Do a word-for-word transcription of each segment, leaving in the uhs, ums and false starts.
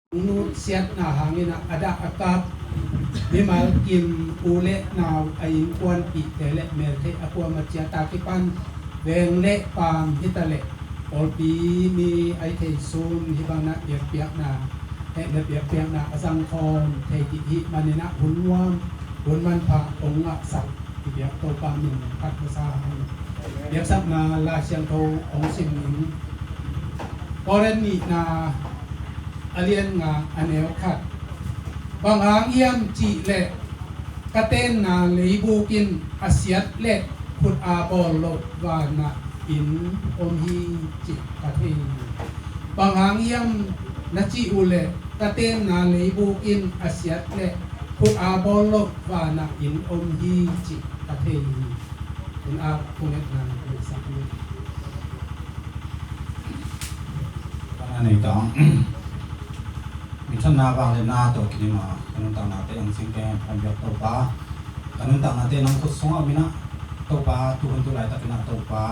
Nutsiatna hangin ah a dah a kap mimal kim, u le nau, a innkuanpihte le meltheih a kuama ciat a kipan veng le paam hi ta leh pawlpi mi a i thei sun hih bangin ah biakpiakna, hehna biakpiakna a zang khawm thei dih hih manin ah hun nuam hun manpha hong ngahsak i biak Topa min phat masa hang. Biaksakna Lai Siangtho hong sim ning. Korin nihna a lian nga a neu khat. Bang hang hiam cih leh ka tenna leibuk in a siat leh khut a bawl loh vanah inn om hi cih ka thei hi. Bang hang hiam na cih uh leh ka tenna leibuk in a siat leh khut a bawl loh vanah inn om hi cih ka thei hi. Hun a kong etna sak ni. Ka na nei tang. Minthanna vangliatna tawh kidim a ka nuntaknate hong singte hong biak Topa, ka nuntaknate nang khut sungah om in ah Topa, tuhun tu laitakin ah Topa,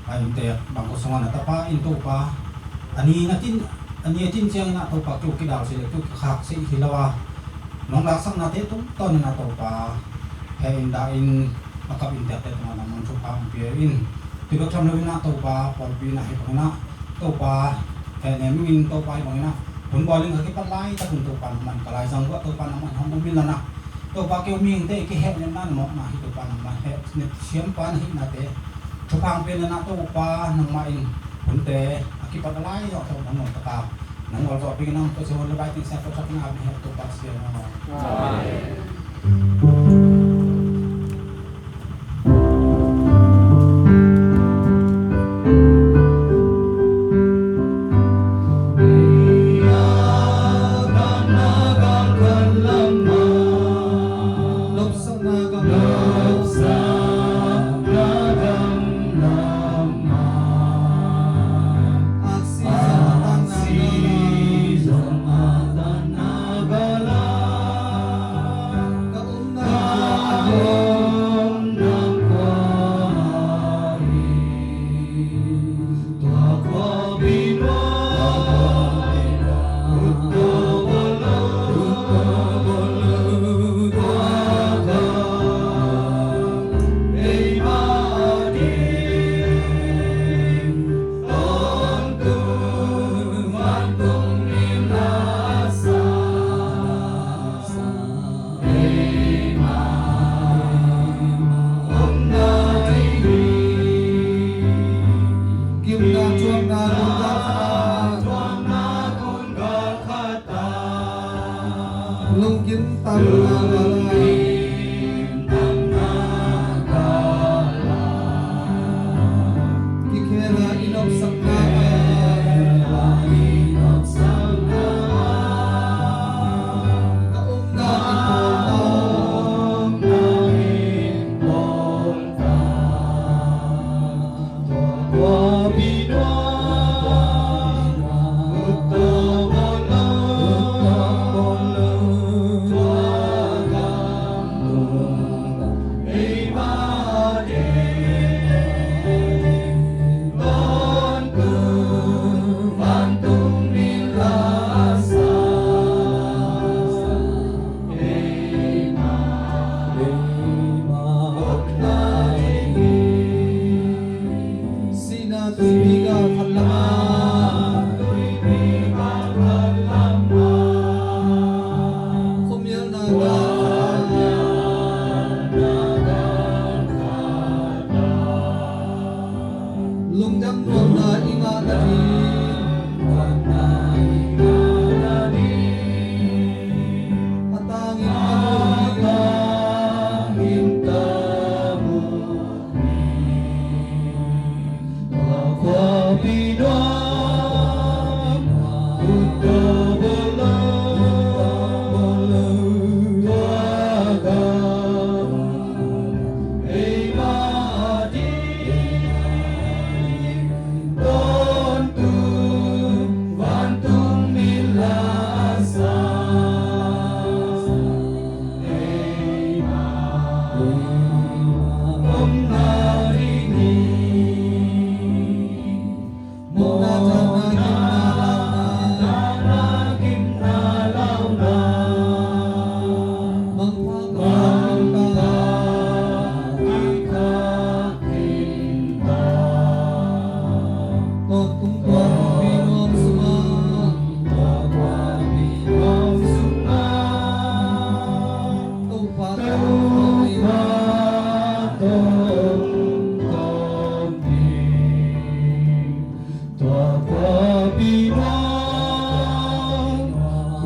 a inntek bang khut sungah na tapa in Topa, a ni na tin, a ni a tin ciangin ah Topa kiu kidal sih le kiu kikhak sih hi lo a, nong laksaknate tungtawn in ah Topa, heh in dah in, a kap inntekte tungah nangman thupha hong pia in. Tubek tham lo in ah Topa, pawlpi in ah hih bangin ah Topa, heh ne ming in Topa, hih bangin ah hun bawl in ka kipat laitak un Topa nangman ka laizang uah Topa nangman hong um in la na. Topa keu mihingte i kihehnemna na mawkna hi Topa nangman heh ne siampa na hihnate thupha hong pia in la na Topa nangmah in hunte a kipat a lai zawh tawh nang nuam taka nang ol zawh ping nang ko se hon le bai ting siang ko thak na a mi heh Topa sian aw. Amen.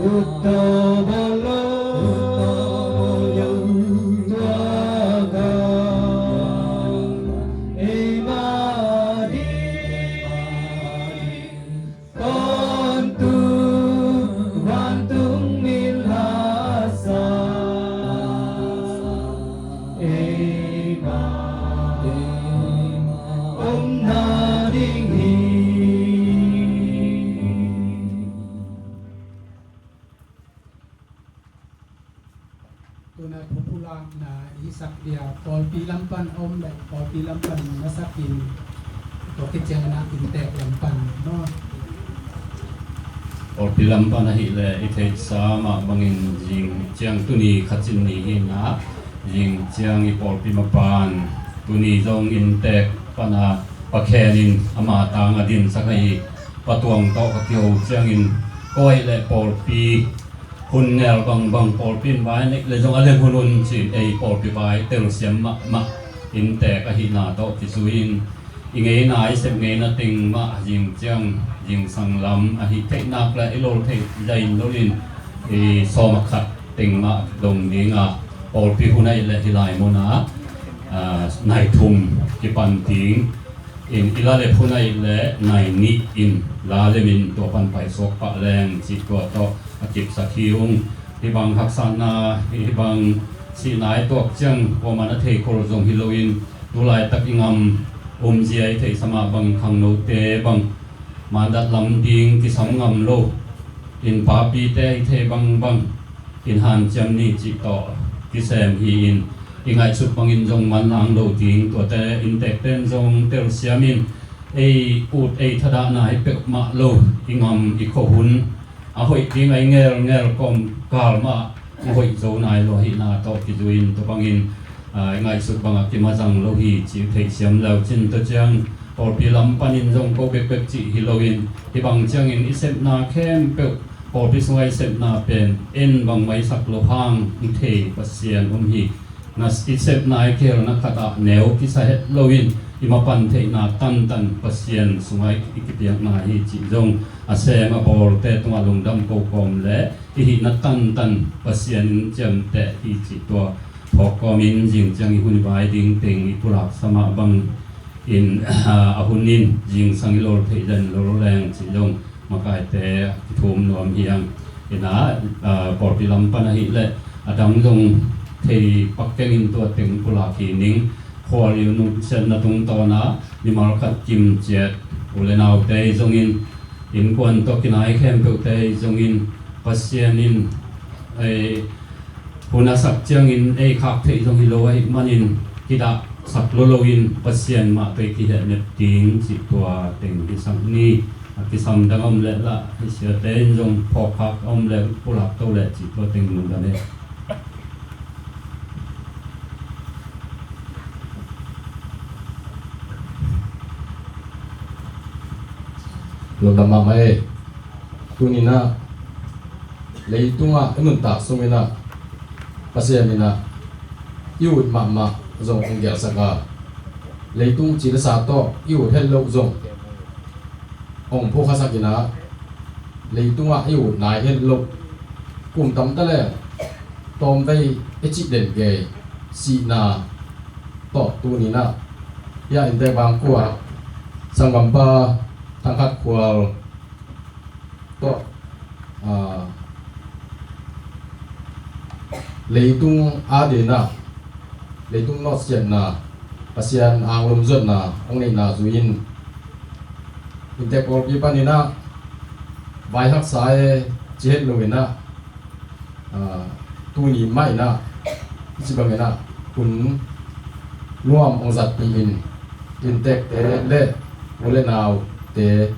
Ut tawh bawl lo, ut tawh bawl lo, tua ka, eima ding, tawntung vantung min hasa, eima, eima omna ding hi. Tuna phupulakna i sak dia pawlpi lam pan a om le pawlpi lam pan na sak in tua khit ciangin ah inntek lam pan maw? Pawlpi lam pan ahih leh i theihsa mah bangin zing ciang tuni kha cin ni hi na, zing ciang i pawlpi mapan tuni zong inntek pan a Pa Khen in ama tang a dinsak ahi Pa Tuang tawh ka kiho ciangin ko ahih leh pawlpi hun nel bangbang pawlpi in vai neih le zong a leng hun hun ci-in ei pawlpi vai telsiam mahmah inntek ahihna tawh kizui-in i ngeina i sep ngeina teng mah zing ciang zingsang lam ahih theih nak le i lol theih zain loin i sawm a khat teng mah dong ding a, pawlpi hun ahih leh hih lai mun ah, ah, nai thum kipan ding in i la lep hun ahih leh nai nih in la lem in tua pan paisuak pah leng cih tua tawh a kipsak hi ung. Hih bang haksatna, hih bang sihna i tuak ciang kuamah na thei khol zong hi loin tu laitak i ngam umzia i theihsa mah bang khangnote bang mandat lam ding kisam ngam lo in papite i thei bangbang in hanciam ni cih tawh kisem hi-in i ngaihsut bangin zong manlang lo ding tuate inntekte in zong telsiam in ei ut ei thadahna hi peuhmah lo i ngam i khuahun a hoih ding a i ngelngel kawmkal mah a hoih zo nai lo ahihna tawh kizui-in tua bangin, ah, i ngaihsut bangah kimazang lo hi cih theihsiam leu cin tua ciang pawlpi lam panin zong ko bekbek cih hi loin hih bang ciangin i sepna khempeuh pawlpi sungah i sepna pen en bangmah i sak loh hang i thei Pasian om hi. Na i sepna i kihelna khatah neu kisa het loin i mapan theihna tantan Pasian sungah i kipiakna hi cih zong a sem a bawlte tungah lungdam ko kawm le i hihna tantan Pasian in ciamteh hi cih tua phawk kawmin zing ciang i hun i vai ding teng i pulaksa mah bang in, a hun in zingsang i lol theih den lo leng cih zong makaite a kithum nuam hi ang. Ina, a, pawlpi lam pan ahih leh a dang zong thei pak keng in tua teng pulak hi ning. Khual i nusiatna tungtawn a mimal khat kim ciat u le naute zongin innkuan tawh kinai khempeuhte zongin Pasian in ei hun a sak ciangin ei khak theih zong hi lo ahih manin kidahsak lo loin Pasian mah tawh i kihehnep ding cih tua teng hi sak ni. A kisam dang om leh lah i siate in zong phawkkhak a om leh pulak to leh cih tua teng lungdam hi. Lungdam mahmah ei. Tuni-in ah leitungah i nuntak sungin ah Pasian in ah i ut mahmah zong hong gelsak a, leitung cilesa tawh i ut het loh zong hong phukhasak in ah leitungah i ut nai het loh kum tam ta leng tawmvei i cih den gei sihna tawh tuni-in ah hiah inntek bang kua sanggampa Thangkhat Khual tawh, a, leitung adingin ah leitung nawtsiatna Pasian anglum zuatna hong neihna zui-in inntek pawlpi panin ah vai haksa e ci het loin ah, a, tuni mah in ah i ci bangin ah hun nuam hong zatpih in inntekte le u le naute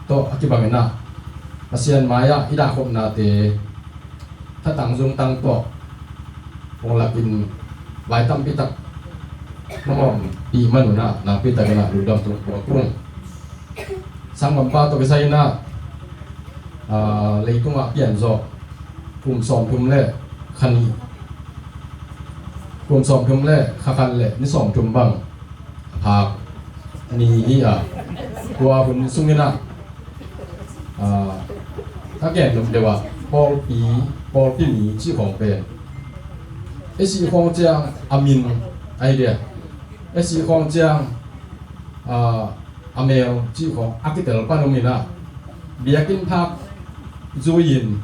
tawh a kibangin ah Pasian mai-ah i dahkhopnate thatang zungtang tawh hong lakin vai tampi tak hong ompih man un ah nakpi takin ah lungdam tung tua tung. Sanggampa tawh kisai-in ah, a, leitungah pian zawh kum sawmthum le kha nih, kum sawmthum le kha khat le ni sawmthum bang a phak ni hi a, tua hun sungin ah, a, A gen nop deuh ah pawlpi, pawlpi mi cih khawng pen, a sih khawng ciang a min ahi dia, a sih khawng ciang a, a mel cih khawng a kitel pan om in ah, biakinn phak zui-in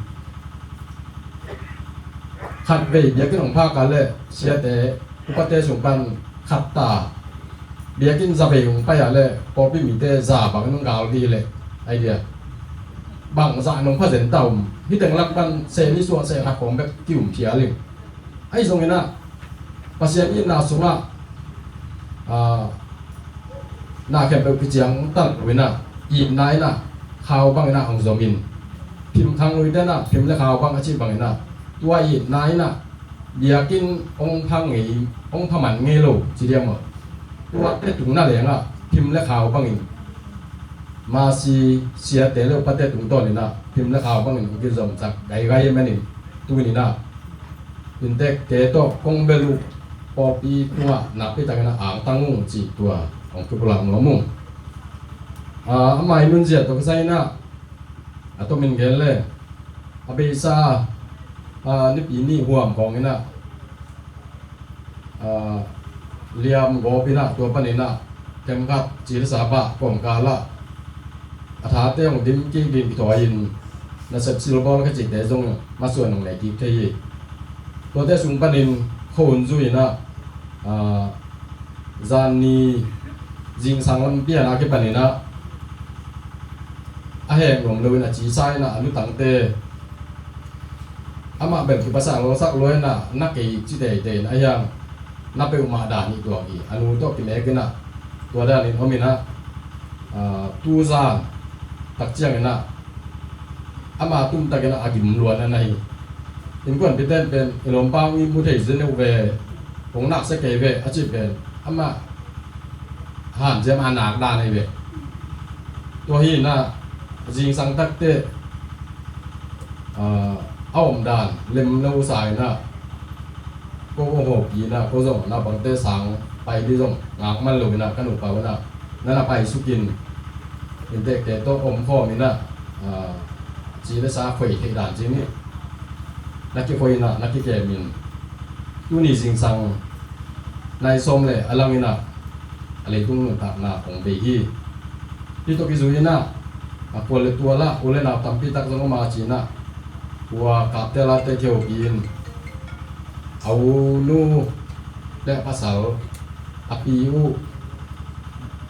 khatvei biakinn hong phak a leh siate upate sung pan khat ta, biakinn zavei hong pai a leh pawlpi mite za bangin hong gal dih leh, ahi dia, bang zah nong pha zen ta um. Hih teng lak pan seh nih suah seh khat khawng bek ki-um phial ing. Ahi zongin ah Pasian itna sungah, ah, na khempeuh kiciangtan lo in ah, itna in ah khau bangin ah hong zom in, phim khang luite in ah phim le khau bang a cih bangin ah, tua itna in ah biakinn hong pha ngei, hong pha man ngei lo ci diam maw? Tuate tung na leng ah phim le khau bangin, masi siate le upate tungtawn in ah phim le khau bangin hong kizom sak gaigai ahih manin, tuni in ah inntekte tawh kong bel uh pawlpi tungah nakpi takin ah angtang ung cih tua hong kipulak nuam ung. Ah, a mai nunzia tawh kisai in ah a tomin gen le, a beisa, ah, Nipi ni huam khawng in ah, ah, liam gawp in ah, tua panin ah themkhat cilsa pah kawmkal ah a thate hong dim kik ding kithawi in, nasep silbawl ka cihte zong masuan hong nei kik thei hi. Tuate sung panin khuahun zui in ah, ah, zanni zingsang lampi a na kipan in ah, a hek nuam lo in a cisa in ah a lutangte, amah bel kiphasak lo sak lo in ah na kei ci teitei in ah, a hiang na peuhmah dan hi tuak hi. A nu tawh kimek in ah tua dan in om in ah, ah, tuzan tak ciangin ah ama tumtakin a gim luan a na hi. Innkuanpihte in pen, i lawmpa hong ihmu thei zen uh ve, hong naksia kei ve a cih pen amah hanciam a nak dan ahi ve. Tua hi in ah zingsang takteh, ah, a omdan lemlo sa in ah, ko hong hawpi in ah, ko zong naupangte sang pai ding zong ngak man lo in ah, ka nupa un ah na na paisuk in, inntekte tawh omkhawm in ah, ah, ci le sa khoi theih dan ci ni, na kikhoi in ah na kikem in, tuni zingsang nai sawm le a lang in ah a leitung nuntakna hong bei hi. Hih tawh kizui in ah, a kual le tual ah u le nau tampi tak zong om a ci in ah, kua kapte late kihawpi in, a u nu le a pasal, a pi uh,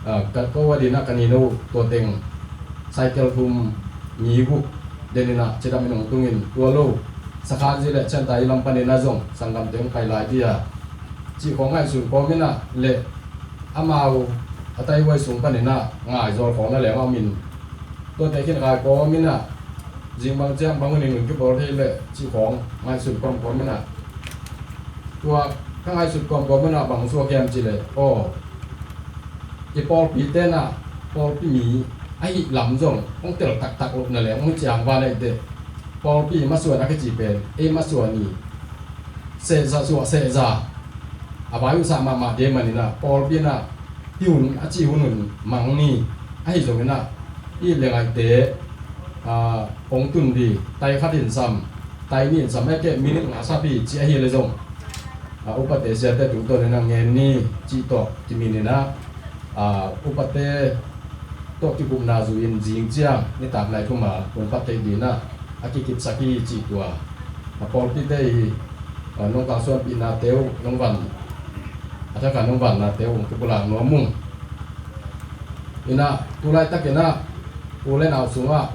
ah, ka ko a ding ah ka nino uh, tua teng cycle thum, mi guk den in ah cidam in hong tung in, tua lo sakhan zi le chantai lam panin ah zong sanggamte hong pai lai ding a cih khawng ngaihsun kawm in ah, le amau a taihuai sung panin ah ngaizawl khawng na leng a om in, tuate khin khai kawm in ah, zing bang ciang bang hun in hun kibawl thei leh cih khawng ngaihsun kawmkawm in ah, tua ka ngaihsut kawmkawm in ah bang suak hiam cih leh, aw, i pawlpite in ah pawlpi mi ahih lam zong hong tel taktak loh na leng, hong ciang van ahih teh, pawlpi masuan a kici pen ei masuan i sehza suah sehza a vai uh sah mahmah ding manin ah, pawlpi in ah hih hun a cih hun hun mang ni. Ahi zongin ah, i le ngaihte, ah, hong tun ding, tai khat in sam, tai nih in sam, ahih keh minute nga sap hi ci ahi le zong, ah, upate siate tungtawn in ah ngen ni cih tawh kimin in ah, ah, upate tawh kikupna zui in zing ciang nitak nai thum a hong pat theih ding in ah a kikipsak hi cih tua, a pawlpite i, a, nong kalsuanpihnate uh, nong van, a thakhat nong vannate uh hong kipulak nuam ung. In ah, tu laitak in ah, u le nau sungah,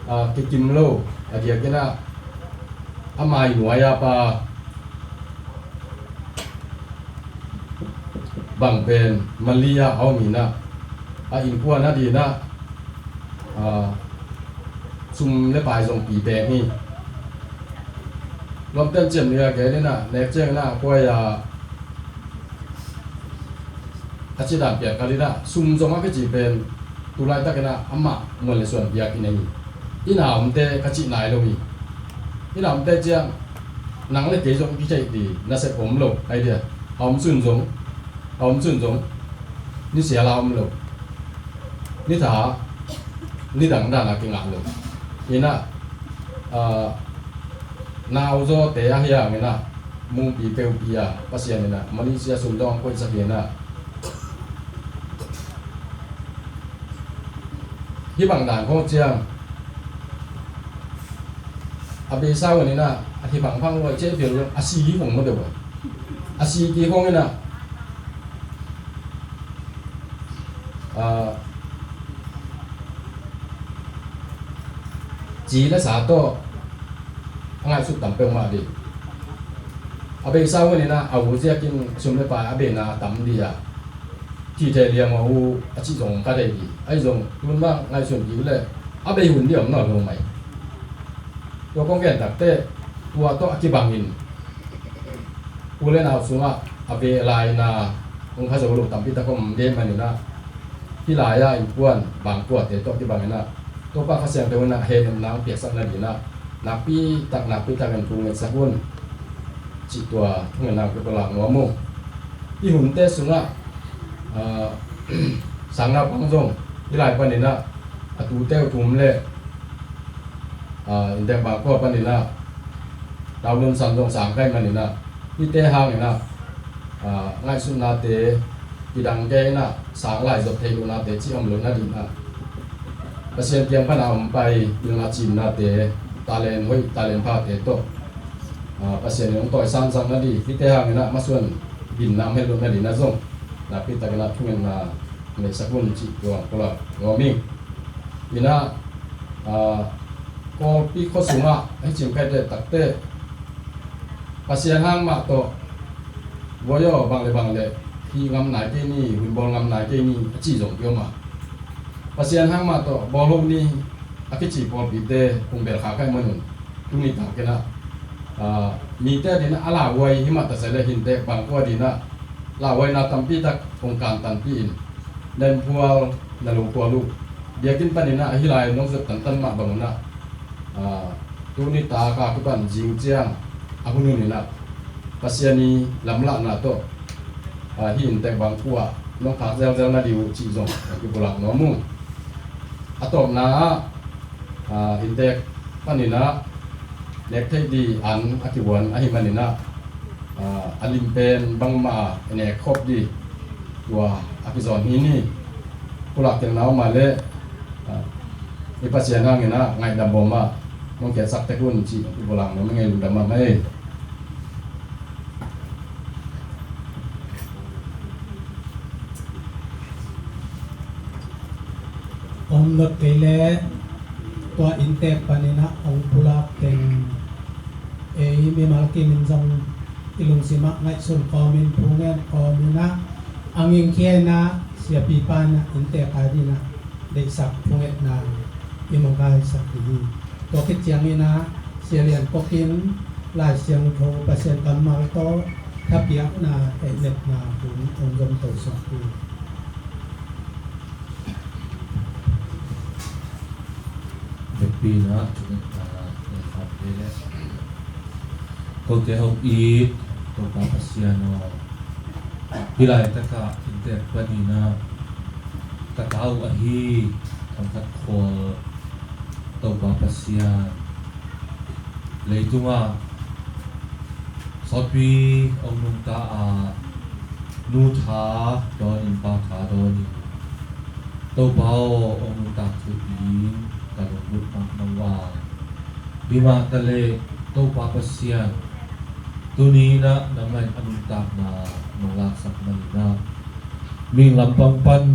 a, kikim lo, a diak in ah, a mai nuai a pa, bang pen Malaysia a om in ah, a innkuan a ding in ah, ah, sum le pai zong pi pek hi. Lawmte in ciamnuih a gen in ah, nek ciangin ah, kuai a, a ci dan piak kal in ah, sum zong a kici pen tu laitak in ah amah muan le suan piak in ah hi. Inn a omte ka cih nai lo hi. Inn a omte ciang nang le kei zong kitheih ding nasep om lo, ahi dia. A om sun zong, a om sun zong, ni sial a om lo, ni tha, ni dangdan a kingah lo. In ah, Ah, nauzawte ahi hangin ah, mumpi peupi ah Pasian in ah Malaysia sum dong koihsak hi in ah, hih bang dan khawng ciang a beisa hun in ah, a hi phangphang luai ciah vial a si hi khong maw deuh a, a si ki khong in ah, ah, ci le sa tawh a ngaihsut tam peuhmah dih. A beisa hun in ah a u ziakin sum le pai a beina a tam dih a, thithei liam a u a cih zong ka thei dih. Ahi zong tun bang ngaihsun dih uh leh a bei hun dih om nawn lo mai. Tua kong gen takte tua tawh a kibangin u le nau sungah a ve a laina hong pha zo lo tampi tak om dih manin ah, hih lai-ah innkuan bangkuate tawh kibangin ah Topa Kha Siangtho in ah hehnemna hong piaksak nading in ah nakpi tak nakpi takin thu ngetsak un cih tua thungetna kong pulak nuam uh. Hih hunte sungah, ah, sangnaupang zong hih lai panin ah a tute uh thum le, ah, inntek bangkua panin ah naulun san zong sang kai manin ah, hihte hangin ah, ah, ngaihsutnate kidang kei in ah sang lai zot theih lohnate cih om lo nading in ah, Pasian kiang pan a om pai pilna cinnate, talent hoih talent phate tawh, ah, Pasian in hong tawi sansak nading, hihte hangin ah masuan binna om het loh nading in ah zong nakpi takin ah thungetna neihsak un cih tua pulak nuam ing. In ah, ah, Kawlpi khua sungah hih cing kai deh takte Pasian hang mah tawh voi aw, bang le bang le hih ngam nai kei ni, hun bawl ngam nai kei ni a ci zong kiom a, Pasian hang mah tawh bawl hoh ni a kici pawlpite hong belkha kai manun tuni takin ah, ah, mite ading ah a lauhuai himah ta se le inntek bangkua ading ah lauhuaina tampi tak hong kantanpih in, na innphual na lo khual uh biakinn panin ah hih lai nong zot tantan mah bangun ah, ah, tuni tak a kipan zing ciang a hun hun in ah Pasian i lamlahna tawh, ah, hih inntek bangkua nong khak zelzel nading uh cih zong kong kipulak nuam uh. A tawpna ah, ah, inntek panin ah nek theih ding an a kihuan ahih manin ah, ah, a lim pen bangmah a nek khop ding tua a kizawn hi ni. Pulak kei na om a leh, ah, i Pasian hangin ah ngaihdam bawm ah nong kiatsak tek un cih i pulak nuam ing ei, lungdam mahmah ei. Om not kei leh tua inntek panin ah hong pulak teng ei mimal kim in zong i lungsim ah ngaihsun kawmin thu ngen kawmin ah a ngingkhia in ah siapipa in ah inntek ading ah deihsak thungetna i mawngkaisak ding hi. Tua khit ciangin ah Sia Lian Kok in Lai Siangtho Pasian kammal tawh thapiakna, tehnepna hun hong zom to suak hi. Hepina thungetna nei khawm ve leh. Kote hong it Topa Pasian aw, hih laitakah inntek panin ah ka ta uh ahi thongkhat khual Topa Pasian, leitungah sawtpi hong nungta a, nu tha dawnin pa tha dawnin Topa aw hong nungtak thei ding ka lunglut mahmah uh a, himah taleh Topa Pasian, tuni in ah nangmah in a nuntakna nong laksak manin ah mihing lampang pan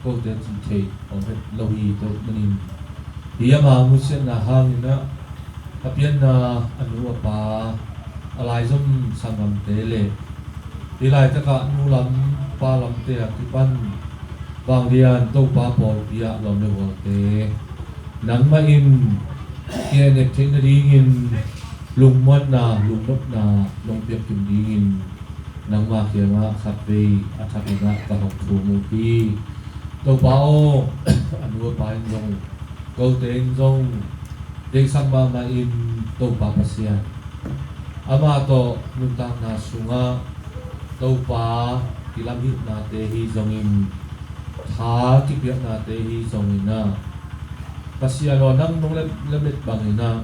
kote cih theih om het lo hi tua ahih manin, hih ama nusiatna hangin ah a pianna a nu a pa, a laizom sanggamte le hih laitakah nu lam pa lamte a kipan vanglian Topa pawlpi ah lawm le gualte nangmah in kienek theih nadingin lungmuanna lungnopna nong piak kim dingin nangma kiangah khatvei a thakin ah ka hong thum uh hi. Topa aw, a nu a pa in zong, kote in zong deihsak mahmah in Topa Pasian, amah tawh nuntakna sungah Topa kilamhilhnate hi zongin, tha kipiaknate hi zongin ah, Pasian aw, nang nong lem, lemlet bangin ah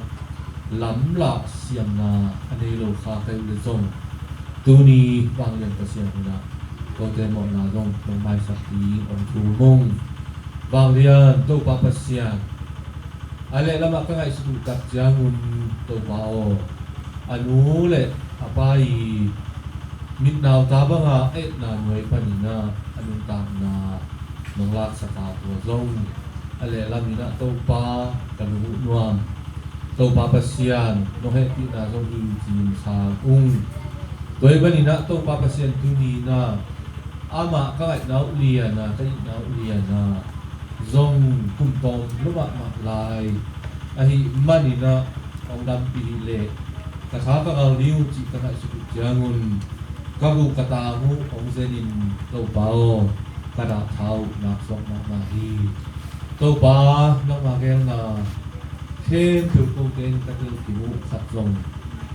lamlah siamna a nei lo kha ka hih uh leh zong, tuni vanglian Pasian in ah kote mawhna zong nong maisak ding hong thum ung. Vanglian Topa Pasian, a lehlamah ka ngaihsut uh tak ciangun Topa aw, a nu le a pa i mitnauta banga etna nuai panin ah a nuntakna nong laksak a, tua zong a lehlam in ah Topa ka lung uh nuam. Topa Pasian, nong hehpihna zong hi cin sa ung. Tua hi panin ah Topa Pasian, tuni in ah amah ka ngaihna uh lian a, ka itna uh lian a zong kum tawm lua mahmah lai ahih manin ah hong dampi hi leh ka tha ka ngal ding uh cih ka ngaihsut uh ciangun ka guh ka tang uh hong zenin Topa aw, ka dahtha uh naksuak mahmah hi. Topa, nangma geelna khempeuh kote in ka telkim uh khat zong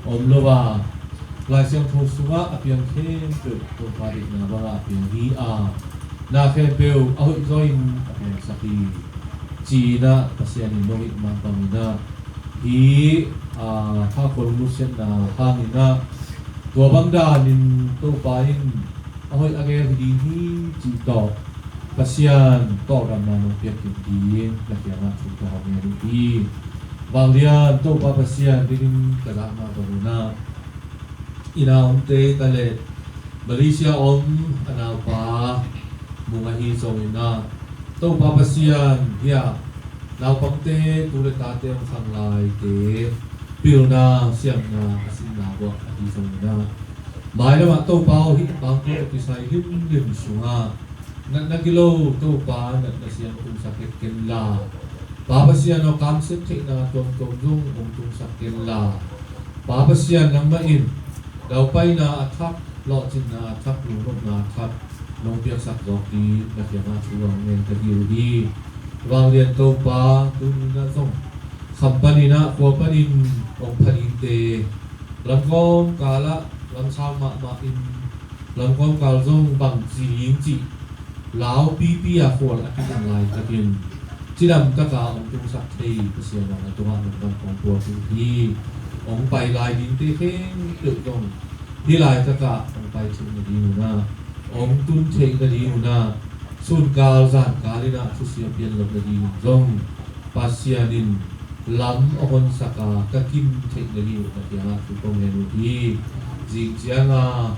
om lo a, Lai Siangtho sungah a piang khempeuh Topa deihna bangah a piang hi a, na khempeuh a hoih zaw in a piangsak hi, ci-in ah Pasian in nong it mah bangin ah hih, aa, thakhol nusiatna hangin ah tua bang danin Topa in a hoih a gel hi ding hi cih tawh Pasian tawldamna nong piak kik ding na kiangah thu ka hong ngen uh hi. Vanglian Topa Pasian, dingin ka zak mah bangin ah i naute ta leh Malaysia om a naupa mung ahi zongin ah Topa Pasian, hih naupangte, tu le tate hong khang laite pilna siamna a sinna buak ahi zongin ah mailamah Topa aw, hih bangkua tawh kisai limlim sungah natna gilo Topa natna siang hong tungsak het kenla, Pa Pasian aw, kamsiat theihna tuamtuam zong hong tungsak kenla, Pa Pasian, nangmah in daupaina a thak, lawhcinna a thak, lungnopna a thak nong piaksak zawk ding na kiangah thu hong ngen ka hi uh hi. Vanglian Topa, tuni in ah zong kham panin ah khua panin hong pha dingte, lamkawm kalah lamsau mahmah in lamkawm kal zong bangci ding cih laupipi a khual a kipan laitakin cidam taka hong tungsak thei Pasian aw, na tungah lungdam kong puak uh hi. Hong pai lai dingte khempeuh zong hih laitakah hong pai theih nading un ah, hong tun theih nading un ah, sunkal zankal in ah thusia pian loh nading un zong Pasian in lam a honsak a, ka kim theih nading uh na kiangah thu kong ngen uh hi. Zing cianga,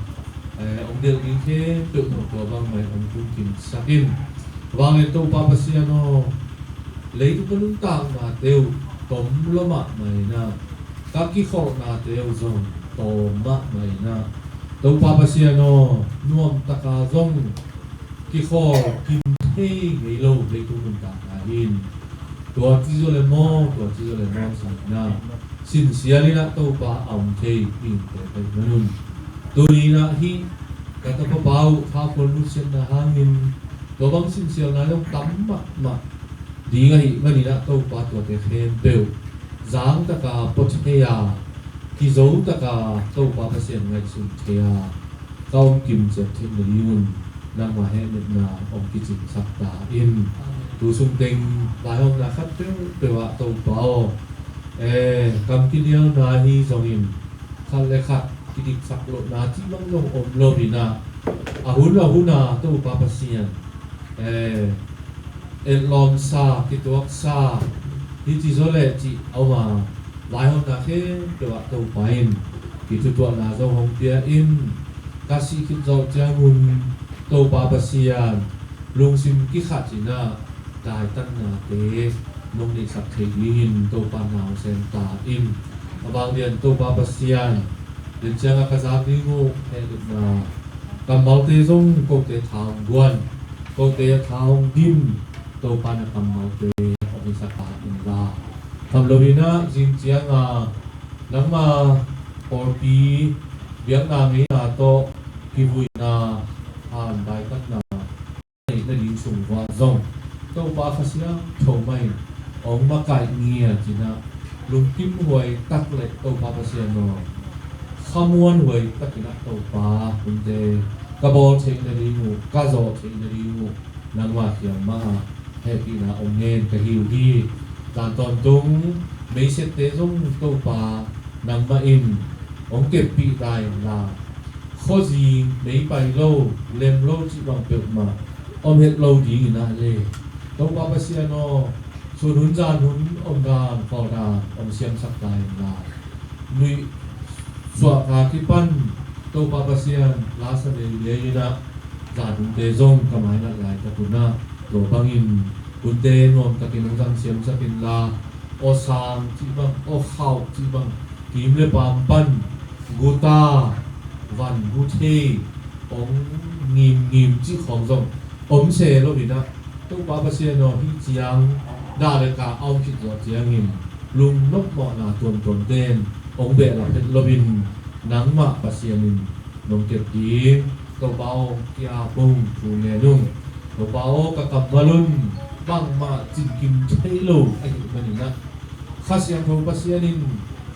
eh, hong delh ding khempeuh tawh tua bangmah in hong tungkimsak in. Vanglian Topa Pasian aw, leitung ka nuntaknate uh tom lua mahmah in ah, ka kikholhnate uh zong tawm mahmah in ah, Topa Pasian aw, nuamtaka zong kikhawl kim thei ngei lo leitung nuntakna hi in, tua ci zaw le maw, tua ci zaw le maw, ci-in ah sinsial in ah Topa a om thei mihingte ka hih manun, tuni in ah hih ka tapa pa uh thakhol nusiatna hangin tua bang sinsialna zong tam mahmah ding ahih manin ah Topa, tuate khempeuh zangtaka pua thei a, kizotaka Topa Pasian ngaihsun thei a, ka om kim ciat theih nadingun nangma hehnepna hong kicingsak ta in. Tu sung teng vaihawmna khat peuhpeuh ah Topa aw, eh, kam kinialna hi zongin khat le khat kidiksak lohna cih bang zong om lo in ah, a hun a hun a Topa Pasian, eh, etlawmsa, kituaksa, hih ci zaw leh cih a om a, vaihawmna khempeuh ah Topa in kithutuahna zong hong pia in, ka sih khit zawh ciangun Topa Pasian lungsim kikhat in ah daitannate nong neihsak thei dingin Topa na hong sem ta in. A vanglian Topa Pasian, den ciangah ka zak ding uh hehnepna kammalte zong kote tha hong guan, kote tha hong dim Topa na kammalte hong hisak ta in la. Tham lo in ah zing cianga nangma pawlpi biakna ngeina tawh kivuina han daikanna neih nading sung uah zong Topa Kha Siangtho mah in hong makaih ngiat in ah, lungkim huai tak le Topa Pasian aw, khamuan huai tak in ah Topa hunte ka bawl theih nading uh, ka zawh theih nading uh nangma kiang mah ah hehpihna hong ngen ka hi uh hi. Zan tawntung Meisiatte zong Topa nangmah in hong keppih ta inla, khuazing mei pai lo, lem lo cih bang peuhmah om het lo dingin ah le, Topa Pasian aw, sun hun zan hun omdan khawldan hong siamsak ta inla, nuih suah ka kipan Topa Pasian la sa leiliai in ah, zan hunte zong ka mainat laitak un ah, tua bangin hunte nuamtakin hong zang siamsak inla, awsang cih bang, awkhauh cih bang, kim le paam pan guta, van guthei, hong ngimngim cih khawng zong om se lo in ah, Topa Pasian aw, hih ciang dah le ka a om khit zawh ciangin lungnop mawhna tuamtuamte in hong behlap het loin, nangmah Pasian in nong kep ding. Topa aw, hong ki-ap ung, thu ngen ung. Topa aw, ka kammal un bangmah cinkim thei lo ahih manin ah, Kha Siangtho Pasian in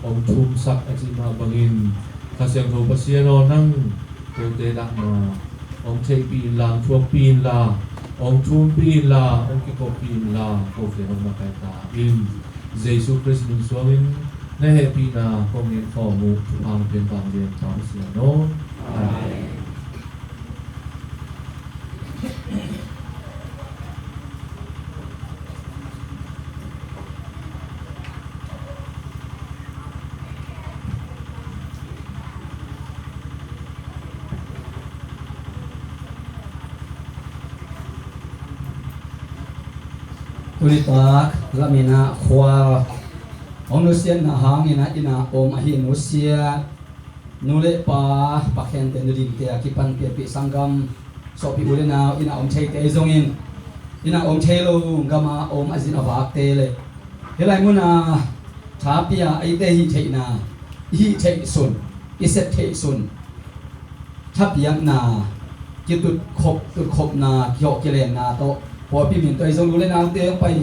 hong thumsak a cih mah bangin, Kha Siangtho Pasian aw, nang kote dahna hong theihpih inla, hong thuakpih inla, hong thumpih inla, hong kikoppih inla, kote hong makaih ta in. Jesu Khrist min suangin na hehpihna kong ngen khawm uh. Thupha hong pia in, vanglian Pa Pasian aw. Amen. Tuni tak lamin ah khual hong nusiatna hangin ah inn ah om ahi nusiat nu le pa, pakhente, nu dingte a kipan pianpih sanggam, sawhpih u le nau, inn ah om theite zongin, inn ah om thei lo, gam ah om a zin a vakte le hih lai mun a tha pia eite hih theihna, i hih theih sun, i sep theih sun, thapiakna, kitutkhop, tutkhopna, kihawh kilenna tawh, pawlpi min tawh i zong u le naute hong pai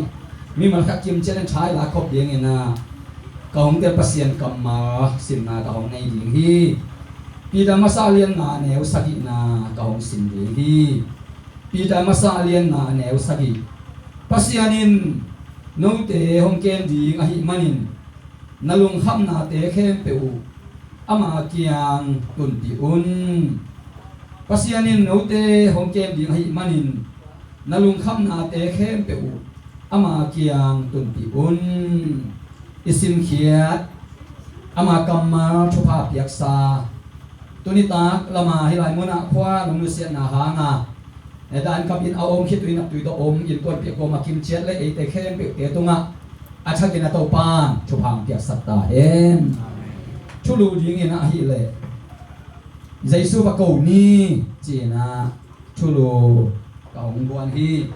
mimal khat kimciat in tha i lak khop dingin ah, ka hong tel Pasian kammal simna ka hong nei ding hi. Peter masa a lian nga a neu sagihna ka hong sim ding hi. Peter masa a lian nga a neu sagih. Pasian in note hong kem ding ahih manin, na lungkhamnate khempeuh uh ama kiang tunpih un. Pasian in note hong kem ding ahih manin, na lungkhamnate khempeuh uh ama kiang tunpih un. I simkhiat ama kammal thupha piaksa tuni tak lama hih lai munah khua nong nusiatna hanga, eh, dan kap in a om khitui naptui tawh om innkuanpih a kuama kimciat le eite khempeuhte tungah a thakin a Topan thupha hong piaksak ta hen. Thulu dingin ah ahih leh Jesu va ko ni ci-in ah thulu ka hong guan hi.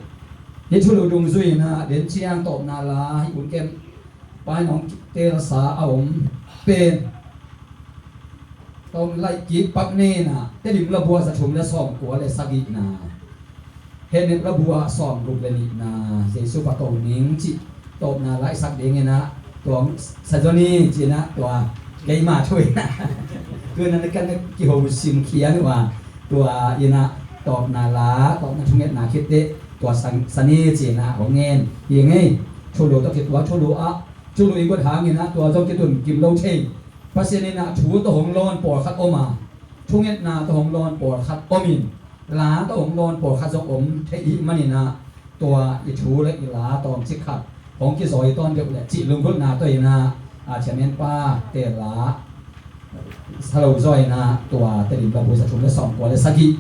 Hih thulu dungzui in ah den ciang tawpna la hih un kem pai nong telsa a om pen tawm laih kik pak nen ah Tedim labua za thum le sawm kua le sagihna, Hehnep labua sawm guk le nihna, Jesu va ko ning cih tawpna la i sak dingin ah tua sa zaw ni ci-in ah tua keima thu in ah tu in ah na kan kiho simkhian uh a, tua in ah tawpna la, tawpna thungetna khit teh tua sa, sa ni ci-in ah hong ngen hi ing ei. Thulu tawh kituak, thulu ah, thulu i guat hangin ah tua zong kitun kim lo thei. Pasian in ah thu tawh hong lawn pawlkhat om a, thungetna tawh hong lawn pawlkhat om in, la tawh hong lawn pawlkhat zong om thei ahih manin ah tua i thu le i la tawmcik khat hong kizawi tawn deuh leh cih lunggulhna tawh in ah, a, chairman pate la sa lo zaw in ah tua Tedim labua za thum le sawm kua le sagih,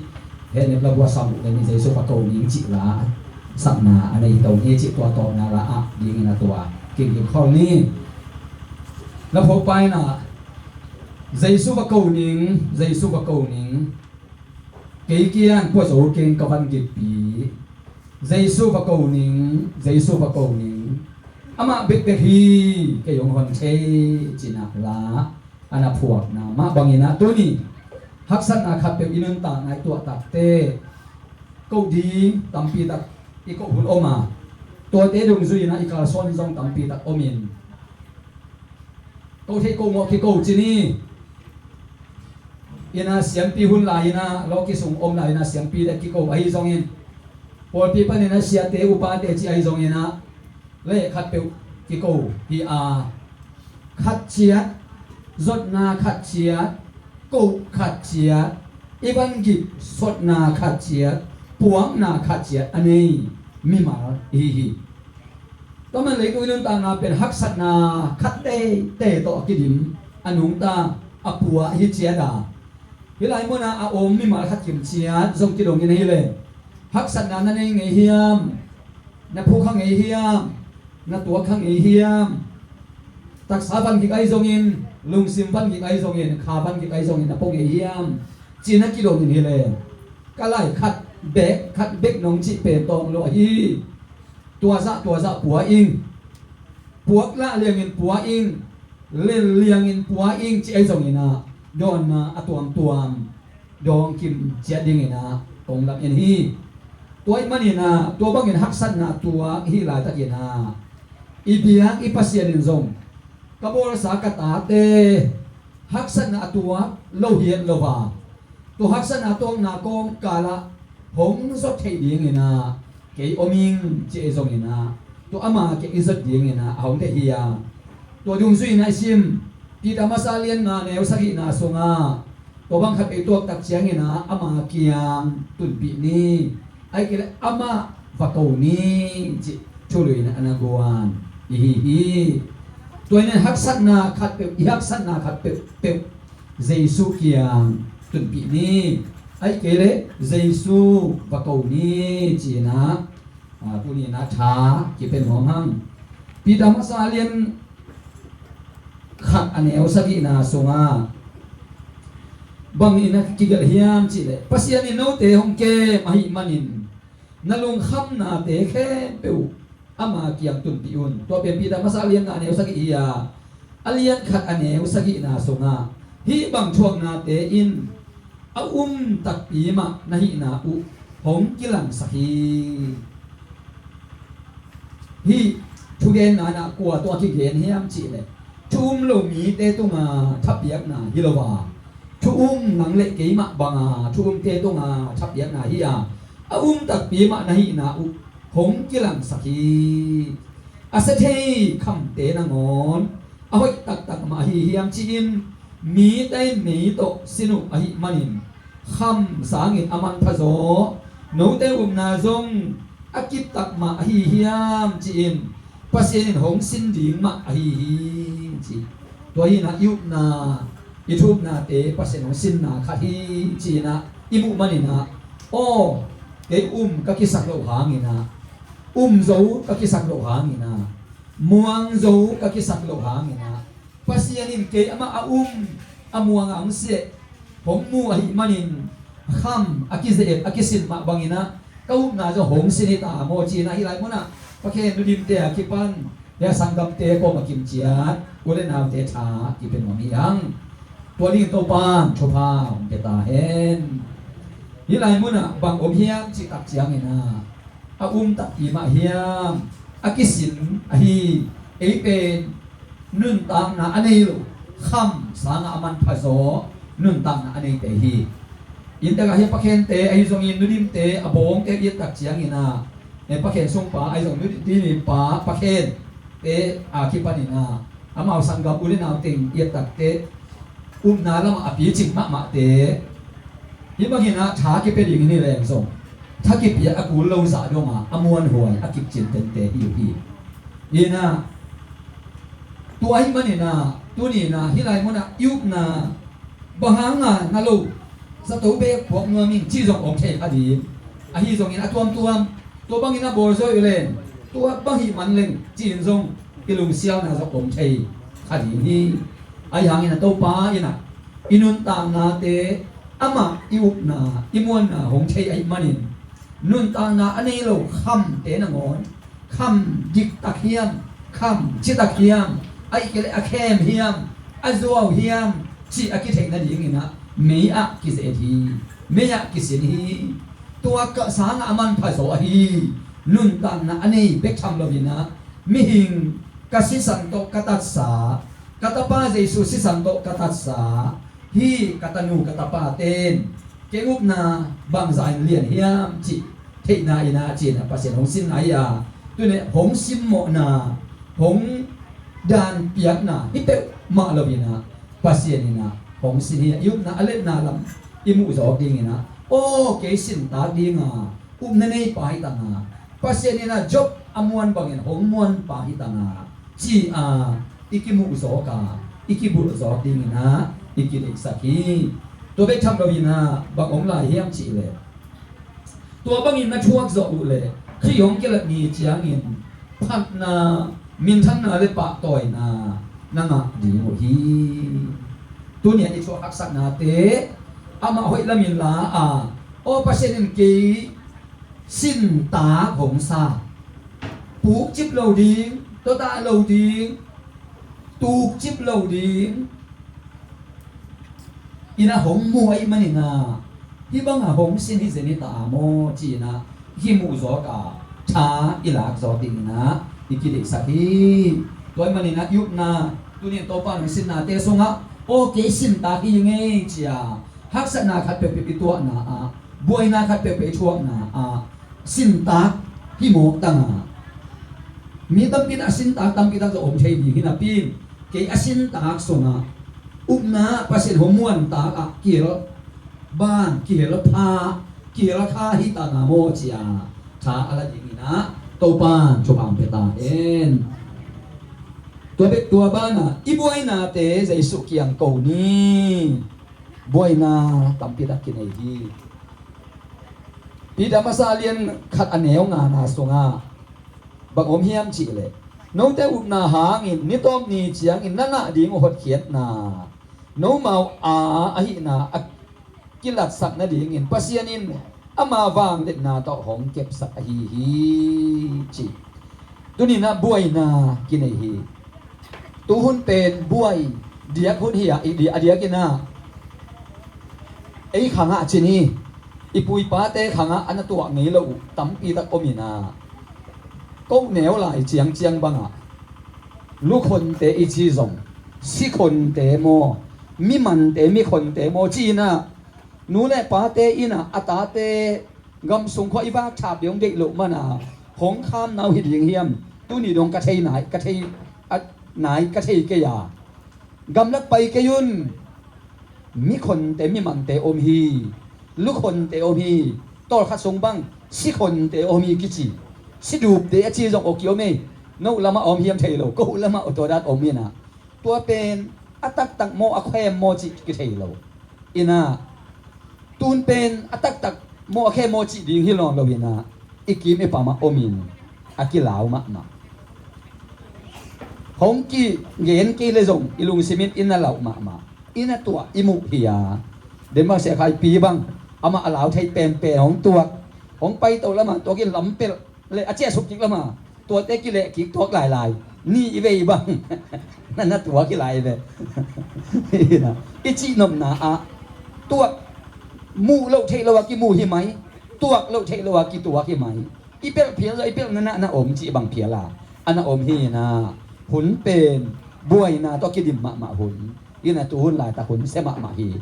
Hehnep labua sawm guk le nih Jesu va ko ning cih la sakna a nei to ni cih tua tawpna la ah dingin ah tua kingkingkhol ni. La phuakpa in ah Jesu va ko ning, Jesu va ko ning, kei kiang kua zo keng ka van gitpi. Jesu va ko ning, Jesu va ko ning, amah bekbek hi, kei hong hon thei ci-in ah la a na phuakna mah bangin ah tuni haksatna khatpeuh i nuntakna i tuahtakte koh ding tampi tak i koh hun om a, tuate dungzui in ah i kalsuan zong tampi tak om in, ko theih ko mawh kiko ci ni. In ah siampi hun lai in ah lawki sung om lai in ah siampi le kiko ahi zongin, pawlpi panin ah siate upate ci ahi zongin ah le khatpeuh kiko hi a, khat ciat, zotna khat ciat, koh khat ciat, i van gik sotna khat ciat, puakna khat ciat a nei mimal ihi hi. Tua man leitung i nuntakna pen haksatna khat teitei tawh a kidim, a nungta, a pua hi ciat a, hih lai munah a om mimal khat kim ciat zong kidongin ahih leh, haksatna na nei ngei hiam? Na phu kha ngei hiam? Na tuak kha ngei hiam? Taksa van gik ahi zongin, lungsim van gik ahi zongin, kha van gik ahi zongin na pua ngei hiam? Ci-in a kidongin hi leh, ka lai khat bek, khat bek nong cih pen tawng lo ahi. Tua zah, tua zah pua ing. Puak lah liangin pua ing, lel liangin pua ing ci ahi zongin ah, dawnna a tuamtuam dawng kim ciat dingin ah kong lam en hi. Tua ahih manin ah, tua bangin haksatna tuak i hih laitakin ah, i biak i Pasian in zong ka bawlsa ka tate haksatna a tuak lo hi het lo a, tua haksatna tuakna kawmkal ah hong zot theih dingin ah kei om ing ci ahi zongin ah, tua ama kiang i zot dingin ah a hong deih hi a. Tua dungzui-in ah i sim Peter Masa lian nga neu sagihna sungah, tua bang khat peuh i tuak tak ciangin ah ama kiang tunpih ni, ahih kei leh amah va ko ni, cih thulu in ah a na guan ihi hi. Tua in ah haksatna khat peuh, i haksatna khat peuhpeuh Jesu kiang tunpih ni, ahih kei leh Jesu va ko ni, ci-in ah, a, tuni-in ah tha kipia nuam hang. Peter Masa lian khat a neu sagihna sungah bang in ah kigelh hiam cih leh, Pasian in note hong kem ahih manin na lungkhamnate khempeuh ama kiang tunpih un. Tua pen Peter Masa lian nga neu sagih hi a, a lian khat a neu sagihna sungah, hih bang thuaknate in a um takpi mah na hihna uh hong kilangsak hi. Hih thugenna in ah kua tungah kigen hiam cih leh, thu um lo mite tungah thapiakna hi lo a, thu um nang le keimah banga thu umte tungah thapiakna hi a, a um takpi mah na hihna uh hong kilangsak hi. A sia thei khamte nangawn a hoih taktak mah ahi hiam ci-in, mite in mei tawh sin uh ahih manin, kham sangin a manphazaw, note upna zong a kiptak mah ahi hiam ci-in, Pasian in hong sin ding mah ahi hi, ci. Tua hi-in ah i upna, i thu upnate Pasian hong sinna khat hi ci-in ah i muh manin ah, aw, kei um ka kisak loh hangin ah, um zo ka kisak loh hangin ah, muang zo ka kisak loh hangin ah, Pasian in kei amah a um, a muang a hong si, hong mu ahih manin, kham a kize-et, a kisin mah bangin ah, ka upna zong hong sin hi ta maw ci-in ah, hih lai munah Pa Khen Nu Dimte a kipan, hih a sanggamte kawm a kim ciat u le naute tha kipia nuam hi hang. Tua dingin Topa'n thupha hong pia ta hen. Hih lai munah bang om hiam cih tak ciangin ah, a um takpi mah hiam, a kisin ahi, ei pen nuntakna a nei lo, kham sangah a manphazaw nuntakna a neite hi. Inntekah hih Pa Khente ahi zongin, Nu Dimte, a bawngte i et tak ciangin ah, eh, Pa Khen sungpa ahi zong, Nu Dim pa, Pa Khente a kipanin ah, amau sanggam u le nau teng i et tak teh, upna lamah a picing mahmahte, hih bangin ah tha kipia ding hi leng zong, tha kipia a kul lo zah dongah a muanhuai, a kipcin tengte hi uh hi. Inah, tua ahih manin ah, tuni-in ah, hih lai munah i upna, bang hanga na lo, zato bek puak nuam ing cih zong om thei kha ding. Ahi zongin a tuamtuam, tua bangin a bawlzaw uh leng, tua bang hih man leng ci-in zong i lungsialna zong om thei kha ding hi. Ahi hangin a Topa in ah, i nuntaknate amah i upna, i muanna hong thei ahih manin, nuntakna a nei lo khamte nangawn, kham diktak hiam, kham citak hiam, ahih kei leh a khem hiam, a zuau hiam, cih a kitheih nadingin ah mei ah kize-et hi, mei ah kisin hi. Tua ka sangah a manphazaw ahi nuntakna a nei bek tham loin ah, mihing ka sisan tawh ka tatsa, ka tapa Jesu sisan tawh ka tatsa, hih ka tanu ka tapate in kei upna bangzah in lian hiam cih theihna in ah, ci-in ah Pasian hong sinna hi a, tuni hong simmawhna, hong dan piakna hi peuhmah lo-in ah, Pasian in ah hong sin hi. I upna a letna lam i muh zawk dingin ah, aw, kei sintak dinga upna neipa hi tanga, Pasian in ah Job a muan bangin hong muanpa hi tanga, ci-a i kimuh zawk a, i kibulh zawk dingin ah i kideihsak hi. Tua bek tham lo-in ah bang om lai hiam cihleh, tua bangin na thuak zawh uh leh Khrih hong kilat ni ciangin phatna, minthanna le pahtawina na ngah ding uh hi. Tuni-a i thuak haksatnate amah hoih lamin la a, aw, Pasian in kei sintak hong sa, pukcip lo ding, tawtah lo ding, tukcip lo ding in ah hong muh ahih manin ah, hih banga hong sin hi zen hi ta maw ci-in ah i kimuh zawk a, tha i lak zawk dingin ah i kideihsak hi. Tua ahih manin ah i upna, tuni-in Topa hong sinnate sungah, aw, kei sintak hi ing ei ci-a haksatna khat peuhpeuh i tuahna ah, buaina khat peuhpeuh i thuakna ah, sintak hi mawk tanga, mi tampi tak sintak tampi tak zong om thei ding hi napi-in, kei a sintak sungah upna Pasian hong muantak ah kihel ban, kihel pha, kihel kha hi ta na maw ci-a tha a la dingin ah Topa in thupha pia ta hen. Tua bek, tua banah i buainate Jesuh kiang ko ni. Buaina tampi tak kinei hi. Peter masa lian khat a neu ngana sungah bang om hiam cihleh, note upna hangin ni tawp ni ciangin na ngah ding uh hotkhiatna, nomau a ahihna a kilatsak nadingin Pasian in ama vangliatna tawh hong kepsak ahi hi, ci. Tuni-in ah buaina kinei hi. Tuhun pen buai diak hun hi a, i di-, a diakin ah ei khangah ci ni, i pu i pate khangah a na tuah ngei lo uh tampi tak om-in ah, ko neu lai ciangciang bangah lukhonte i ci zong, sikhonte maw, mimante mikhonte maw ci-in ah, nu le pate in ah a tate gam sung khua i vak thap ding hong deih loh mana hong khamna uh hi ding hiam? Tuni dong ka thei nai, ka thei, a, nai ka thei kei a, gamlak pai kei un. Mikhonte mimante om hi, lukhonte om hi, tawlkhat sung bang sikhonte om hi kici. Sidupte a ci zong aw kiom ei. No lamah a om hiam thei lo, ko lamah aw tua dan om hi-in ah, tua pen a taktak maw a khem maw cih kithei lo. In ah, tun pen a taktak maw a khem maw cih ding hi lawn lo-in ah, i kim i pamah om-in a kilau mahmah. Hong kigen kei le zong i lungsim in i na lauh mahmah, i na tuah i muh hi a. Denmark siakhaipi bang, amah a lau thei penpen hong tuak, hong paito lamah tuak in lampelh le a ciahsuk kik lama tuate kileh kik tuak lailai, ni i vei bang na na tuak hi lai ve. I cihnopna ah tuak, muh loh theih lo a kimuh hi mai, tuak loh theih lo a kituak hi mai. I pelh phial zong i pelh na na na om cih bang phial a, a na om hi na. Hun pen buaina tawh kidim mahmah hun hi na, tuhun laitak hun sia mahmah hi.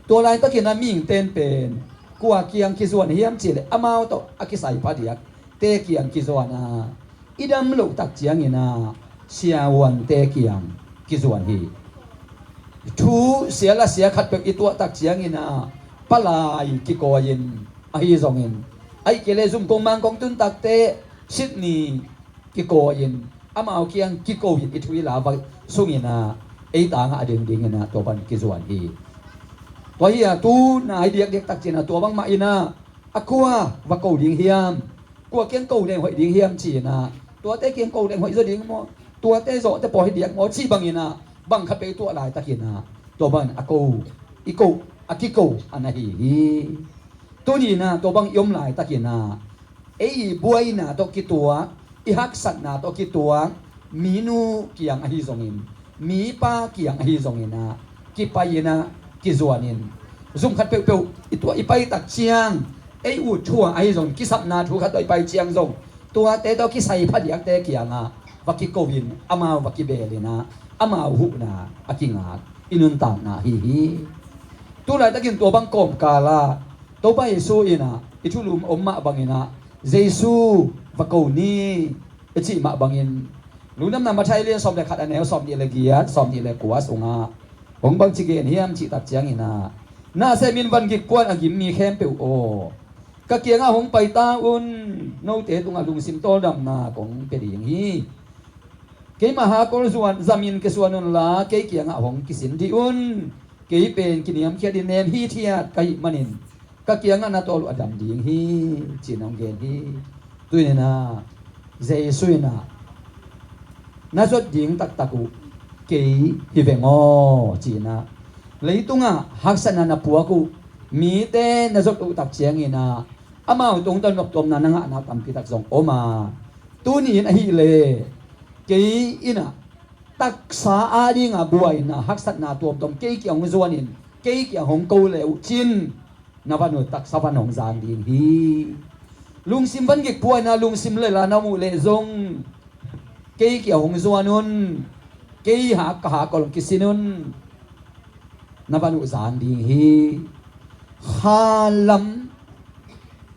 Tua laitakin a mihingten pen kua kiang kizuan hiam cihleh amau tawh a kisai phadiak te kiang kizuan a, i dam loh tak ciangin a siavuante kiang kizuan hi. Thu sia la sia khat peuh i tuah tak ciangin a palai kikawi-in ahi zongin, ahih kei leh zumkong mangkong tuntakte Sydney kikawi-in amau kiang kiko-in i thu i la va sungin a ei tangah a dingdingin a tua pan kizuan hi. Tua hi a tu nai diakdiak tak ciangin a tua bangmah in a a kua va ko ding hiam? Kua kiang ko leng hoih ding hiam ci-in a, tuate kiang ko leng hoih zaw ding maw, tuate zawhte pawi hi diak maw cih bangin a bang khat peuh i tuah laitakin a tua bangin a ko, i ko, a kiko a na hi hi. Tuni in a tua bang i om laitakin a ei buaina tawh kituak, i haksatna tawh kituak, minu kiang ahi zongin, mipa kiang ahi zongin a kipai-in a kizuanin, zum khat peuhpeuh i tuah i pai tak ciang ei ut thu-a ahi zongin, kisapna thu khat tawh i pai ciang zong tuate tawh kisai phadiakte kiangah va kiko-in amau va kibelin a amau huhna a kingak i nuntakna ahi hi. Tu laitakin tua bang kawmkal ah Topa Jesu in a i thulu om mah bangin a Jesu va ko ni i cih mah bangin Lungdamna Matthai lian sawm le khat, a neu sawm nih le giat, sawm nih le kua sungah hong bangci gen hiam cih tak ciangin ah, na sem in, van gik puan a gim mi khempeuh aw, ka kiangah hong pai ta un. Note tungah lungsim tawldamna kong pia ding hi. Keima hakol zuan zamin kia suan unla, kei kiangah hong kisin dih un. Kei pen kiniamkhiat in nem hithiat ka hih manin, ka kiangah na tawl uh a dam ding hi, ci-in hong gen hi. Tuni-in ah Jesu in ah, na zot ding taktak uh kei hi veng aw, ci-in ah, leitungah haksatna na puak uh mite na zot uh tak ciangin ah, amau tungtawn noptuamna na ngahna tampi tak zong om a, tuni-in ahih leh kei in ah taksa adingah buaina haksatna tuamtuam kei kiang hong zuanin, kei kiang hong ko le uh cin, na van uh taksa van hong zang ding hi. Lungsim van gik buaina lungsim le la na muh leh zong, kei kiang hong zuan un. Kei hak, ka hakol hong kisin un. Na van uh zang ding hi. Khalam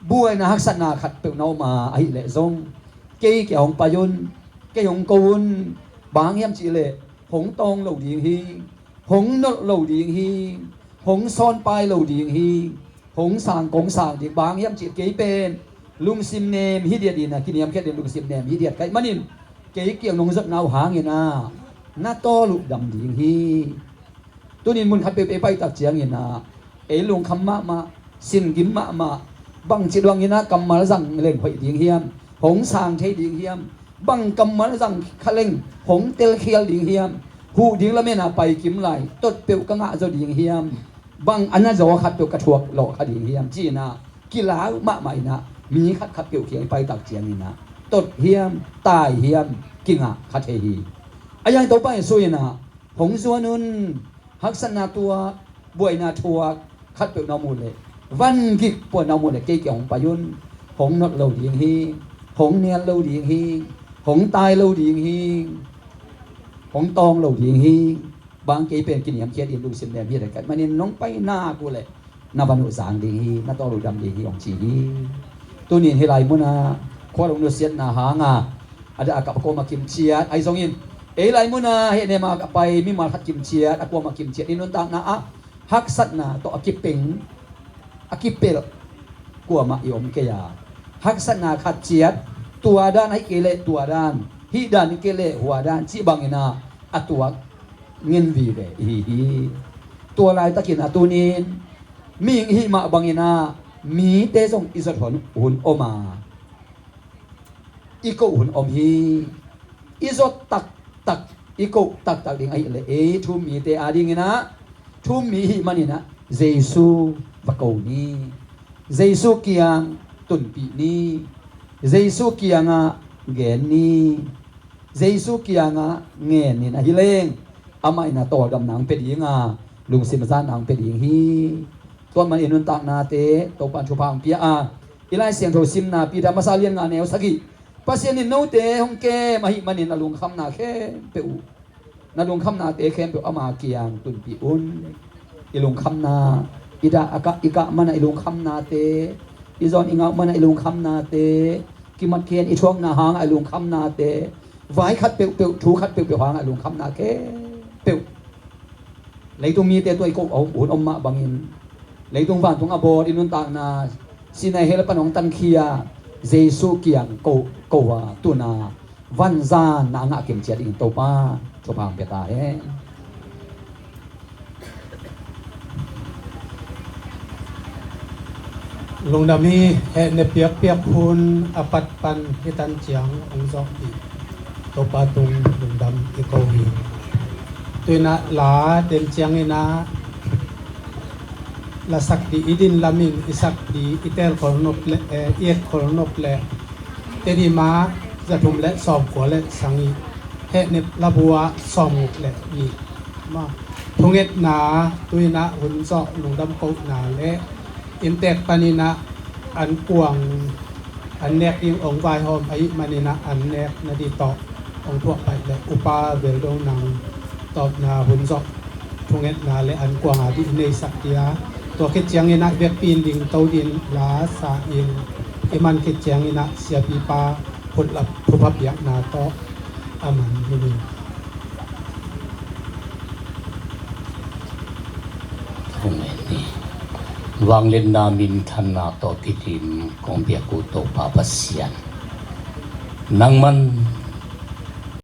buaina haksatna khatpeuh na om a, ahih leh zong, kei kiang hong pai un. Kei hong ko un. Bang hiam cih leh hong tawng lo ding hi. Hong nolh lo ding hi. Hong sawnpai lo ding hi. Hong sang kong sang ding. Bang hiam cih leh kei pen lungsim nem hithiat in ah, kiniamkhiat in lungsim nem hithiat ka hih manin, kei kiang nong zotna uh hangin ah na tawl uh dam ding hi. Tuni-in mun khat peuh ei pai tak ciangin ah, ei lungkham mahmah, sin gim mahmah, bangci dongin ah kammal zang leng hoih ding hiam, hong sang thei ding hiam, bang kammal zang kha leng hong telkhial ding hiam, huh ding lamen ah pai kim lai, tot peuh ka ngah zaw ding hiam, bang a na zaw khat peuh ka thuak lawh kha ding hiam, ci-in ah kilau mahmah in ah, mi khatkhat peuh kiang i pai tak ciangin ah, tot hiam, tai hiam, kingah kha thei hi. A yang Topa Jesu in ah, hong zuan un. Haksatna tuak, buaina thuak khatpeuh na om uh leh, van gik puan na om uh leh, kei kiang hong pai un. Hong nolh lo ding hi. Hong nial lo ding hi. Hong tai lo ding hi. Hong tawng lo ding hi. Bang, kei pen kiniamkhiat in lungsim nem hithiat ka hih manin nong pai nak uh leh, na van uh zang ding hi, na tawl uh dam ding hi, hong ci hi. Tuni-in hih lai munah khualung nusiatna hanga a dah a kap a kuamah kim ciat ahi zongin, ei lai munah hehnem a pai mimal khat kim ciat, a kuamah kim ciat i nuntakna ah haksatna tawh a kipeng, a kipelh kuamah i om kei a, haksatna khat ciat, tua dan ahih kei leh tua dan, hih dan ahih kei leh hua dan cih bangin ah a tuak ngen vive ihi hi. Tua laitakin a tunin mihing ihih mah bangin ah mite zong i zot hun, hun om a, i koh hun om hi. I zot taktak, i koh taktak ding ahih leh ei thu-um mite adingin ah thu-um mi ihih manin ah Jesu va ko ni. Jesu kiang tunpih ni. Jesu kiangah gen ni. Jesu kiangah ngen in ahi leng, amah in ah tawldamna hong pia ding a, lungsim zatna hong pia ding hi. Tua man i nuntaknate Topa'n thupha hong pia a, i Lai Siangtho simna Peter masa lian nga neu sagih, Pasian in note hong kem ahih manin a lungkhamna khempeuh uh, na lungkhamnate khempeuh ama kiang tunpih un. I lungkhamna, i dah a kah, i kah mana i lungkhamnate, i zawn i ngah mana i lungkhamnate, kimat khen i thuakna hanga i lungkhamnate, vai khat peuhpeuh, thu khat peuhpeuh hanga i lungkhamna khempeuh, leitung mite tungah i koh hun om mah bangin, leitung vantung a bawl i nuntakna, sinai hell pan hong tankhia Jesu kiang ko, ko a, tuna vanzanna a ngah kim ciat dingin Topa thupha hong pia ta hen. Lungdam hi. Hehnem piakpiak hun a pat pan hih tan ciang hong zawh hi. Topa tung lungdam i ko hi. Tu-in ah la den ciangin ah lasak ding i din lamin i sak ding i teel khol nop leh, eh, i et khol nop leh, Tedim ah za thum leh sawmkua leh sagih, Hehnem Labu ah sawmguk leh nih. Ma, thungetna, tu-in ah hun zawh lungdam kohna leh inntek panin ah an kuang, an nek ding hong vaihawm ahih manin ah an nek nading tawh hong thuak pai leh Upa Vel Do Nang tawpna hun zawh thungetna leh an kuang ading i neisak ding a, tua khit ciangin ah i vekpi in dingto dingin la sa in, i man khit ciangin ah siapipa phutlap thupha piakna tawh Amen. Amen. Vangliatna minthanna tawh kidim kong biak uh Topa Pasian, nangman